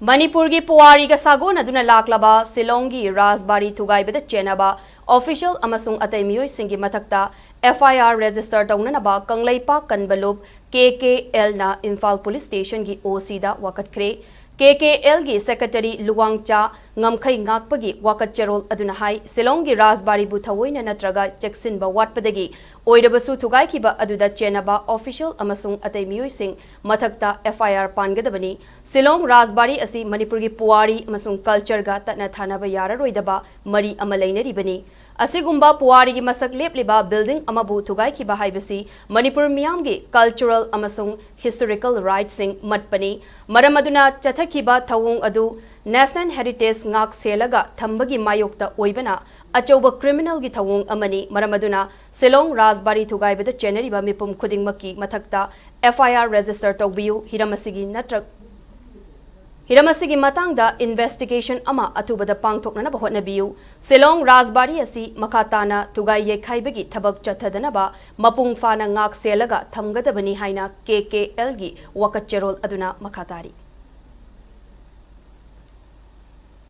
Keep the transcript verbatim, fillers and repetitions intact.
ꯃꯅꯤꯄꯨꯔꯒꯤ ꯄꯨꯋꯥꯔꯤꯒ ꯁꯥꯒꯣꯟꯅꯗꯨꯅ ꯂꯥꯛꯂꯕ ꯁꯤꯂꯣꯡꯒꯤ ꯔꯥꯖꯕꯥꯔꯤ ꯊꯨꯒꯥꯏꯕꯗ ꯆꯦꯟꯅꯕ official ꯑꯃꯁꯨꯡ ꯑꯇꯩ ꯃꯤꯑꯣꯏꯁꯤꯡꯒꯤ ꯃꯊꯛꯇ F I R register ꯇꯧꯅꯅꯕ ꯀꯪꯂꯩꯄꯥꯛ ꯀꯟꯕ ꯂꯨꯞ K K L ꯅ ꯏꯝꯐꯥꯜ Police Station ꯒꯤ O C ꯗ ꯋꯥꯀꯠꯈ꯭ꯔꯦ꯫ K K L ꯒꯤ Secretary ꯂꯨꯋꯥꯡꯆꯥ ꯉꯝꯈꯩ ꯉꯥꯛꯄꯒꯤ ꯋꯥꯀꯠ ꯆꯦꯔꯣꯜ ꯑꯗꯨꯅ ꯍꯥꯏ, ꯁꯤꯂꯣꯡꯒꯤ ꯔꯥꯖꯕꯥꯔꯤꯕꯨ ꯊꯑꯣꯏꯅ ꯅꯠꯇ꯭ꯔꯒ ꯆꯦꯛꯁꯤꯟꯕ ꯋꯥꯠꯄꯗꯒꯤ ꯑꯣꯏꯔꯕꯁꯨ ꯊꯨꯒꯥꯏꯈꯤꯕ ꯑꯗꯨꯗ ꯆꯦꯟꯅꯕ official ꯑꯃꯁꯨꯡ ꯑꯇꯩ ꯃꯤꯑꯣꯏꯁꯤꯡ ꯃꯊꯛꯇ F I R ꯄꯥꯟꯒꯗꯕꯅꯤ꯫ ꯁꯤꯂꯣꯡ ꯔꯥꯖꯕꯥꯔꯤ ꯑꯁꯤ ꯃꯅꯤꯄꯨꯔꯒꯤ ꯄꯨꯋꯥꯔꯤ ꯑꯃꯁꯨꯡ culture ꯒ ꯇꯠꯅ ꯊꯥꯅꯕ ꯌꯥꯔꯔꯣꯏꯗꯕ ꯃꯔꯤ ꯑꯃ ꯂꯩꯅꯔꯤꯕꯅꯤ꯫ ꯑꯁꯤꯒꯨꯝꯕ ꯄꯨꯋꯥꯔꯤꯒꯤ ꯃꯁꯛ ꯂꯦꯞꯂꯤꯕ building ꯑꯃꯕꯨ ꯊꯨꯒꯥꯏꯈꯤꯕ ꯍꯥꯏꯕꯁꯤ ꯃꯅꯤꯄꯨꯔ ꯃꯤꯌꯥꯝꯒꯤ cultural ꯑꯃꯁꯨꯡ historical right ꯁꯤꯡ ꯃꯠꯄꯅꯤ꯫ ꯃꯔꯝ ꯑꯗꯨꯅ ꯆꯠꯊꯈꯤꯕ ꯊꯧꯑꯣꯡ ꯑꯗꯨ National Heritage ꯉꯥꯛ ꯁꯦꯜꯂꯒ ꯊꯝꯕꯒꯤ ꯃꯥꯌꯣꯛꯇ ꯑꯣꯏꯕꯅ ꯑꯆꯧꯕ criminal ꯒꯤ ꯊꯧꯑꯣꯡ ꯑꯃꯅꯤ꯫ ꯃꯔꯝ ꯑꯗꯨꯅ ꯁꯤꯂꯣꯡ ꯔꯥꯖꯕꯥꯔꯤ ꯊꯨꯒꯥꯏꯕꯗ ꯆꯦꯟꯅꯔꯤꯕ ꯃꯤꯄꯨꯝ ꯈꯨꯗꯤꯡꯃꯛꯀꯤ ꯃꯊꯛꯇ F I R register ꯇꯧꯕꯤꯌꯨ꯫ ꯍꯤꯔꯝ ꯑꯁꯤꯒꯤ ꯅꯠꯇ꯭ꯔ-, ꯍꯤꯔꯝ ꯑꯁꯤꯒꯤ ꯃꯇꯥꯡꯗ investigation ꯑꯃ ꯑꯊꯨꯕꯗ ꯄꯥꯡꯊꯣꯛꯅꯅꯕ ꯍꯣꯠꯅꯕꯤꯌꯨ꯫ ꯁꯤꯂꯣꯡ ꯔꯥꯖꯕꯥꯔꯤ ꯑꯁꯤ ꯃꯈꯥ ꯇꯥꯅ ꯊꯨꯒꯥꯏ ꯌꯩꯈꯥꯏꯕꯒꯤ ꯊꯕꯛ ꯆꯠꯊꯗꯅꯕ ꯃꯄꯨꯡ ꯐꯥꯅ ꯉꯥꯛ ꯁꯦꯜꯂꯒ ꯊꯝꯒꯗꯕꯅꯤ ꯍꯥꯏꯅ K K L ꯒꯤ ꯋꯥꯀꯠ ꯆꯦꯔꯣꯜ ꯑꯗꯨꯅ ꯃꯈꯥ ꯇꯥꯔꯤ꯫